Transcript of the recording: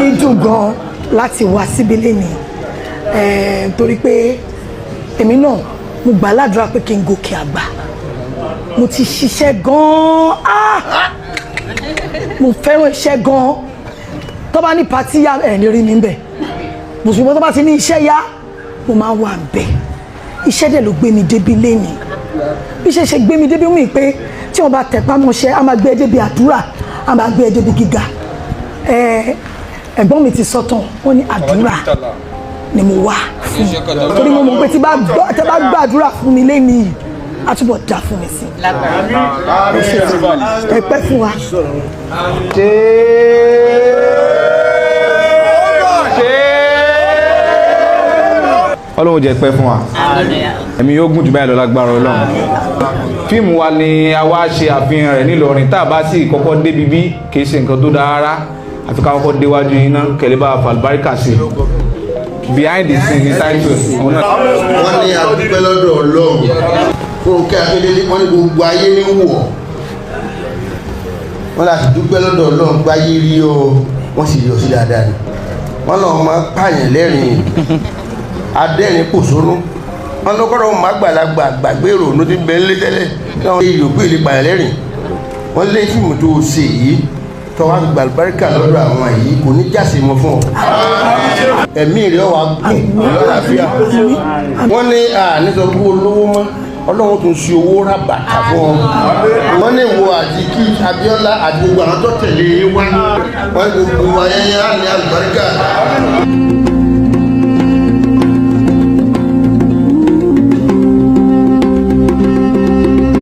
Mi dùn gan láti wá síbí lénìí, torí pé èmi náà mo gbà ládùúrà pé kí n gòkè àgbà. Mo ti ṣiṣẹ́ gan-an. Ah! Mo fẹ́ràn iṣẹ́ gan-an. Tó bá ní party yá, ẹ̀ ní rí mi bẹ̀. Mùsùlùmí tó bá ti ní iṣẹ́ yá, mo máa wà bẹ̀. Iṣẹ́ dẹ̀ ló gbé mi débi lénìí. Bí ṣe ṣe gbé mi débi mí pé tí wọ́n bá tẹ̀pá mọ́ṣẹ́, á máa gbé ẹ débi àdúrà, á máa gbé ẹ débi gíga. Ẹ̀gbọ́n mi ti sọ́tàn, wọ́n ní àdúrà ni mo wá fún, torí mo mọ̀ pé tí bá gbọ́, tẹ́ bá gbàdúrà fún mi lénìí yìí, á túbọ̀ dá fún mi sí. Ẹ ṣé, ẹ pẹ́ fún wa. Ṣe ṣe Ọlọ́run jẹ́ pẹ́ fún wa, ẹ̀mí yóò gùn jù báyìí lọ lágbára Ọlọ́run. Fíìmù wa ni a wá ṣe àfihàn rẹ̀ nílọrin. Tá a bá sì kọ́kọ́ débi bí kì í ṣe nǹkan tó dáa rárá, àfi ká kọ́kọ́ déwájú yín náà kẹ̀lé bá fàlùbáríkà sí. Behind the scene ní title òun náà. Wọ́n ní adúpẹ́ lọ́dọ̀ Ọlọ́run. Fúnkẹ́ Akíndélé, wọ́n ní gbogbo ayé ní wọ̀ wọ́n láti dúpẹ́ lọ́dọ̀ Ọlọ́run gbáyé rí ọ, wọ́n sì yọ sí dáadáa ni. Wọ́n lọ́ọ́ máa pààyàn lẹ́rìn, adẹ́rìn pòṣónú. Wọ́n lọ́kọ́rọ́ wọn máa gbàlagbà gbàgbé ìrònú tí ń bẹ ńlé tẹ́lẹ̀ náà, yòókù ìlú pààyàn lẹ́rìn. Wọ́n lé fíìmù tó o ṣe yìí tọ́wọ́ gbàlùbáríkà lọ́dọ̀ àwọn yìí, kò ní jáse mọ́ fún ọ, ẹ̀mí rẹ̀ wà gùn lọ́làáfíà. Wọ́n ní àníṣọ kú olówó mọ́, Ọlọ́run tún ṣe owó rà bàtà fún ọ. Wọ́n ní wo àti kí Abíọ́lá àti gbogbo àwọn tó tẹ̀lé wá, wọ́n ní gbogbo ayẹyẹ á ní àlùbáríkà.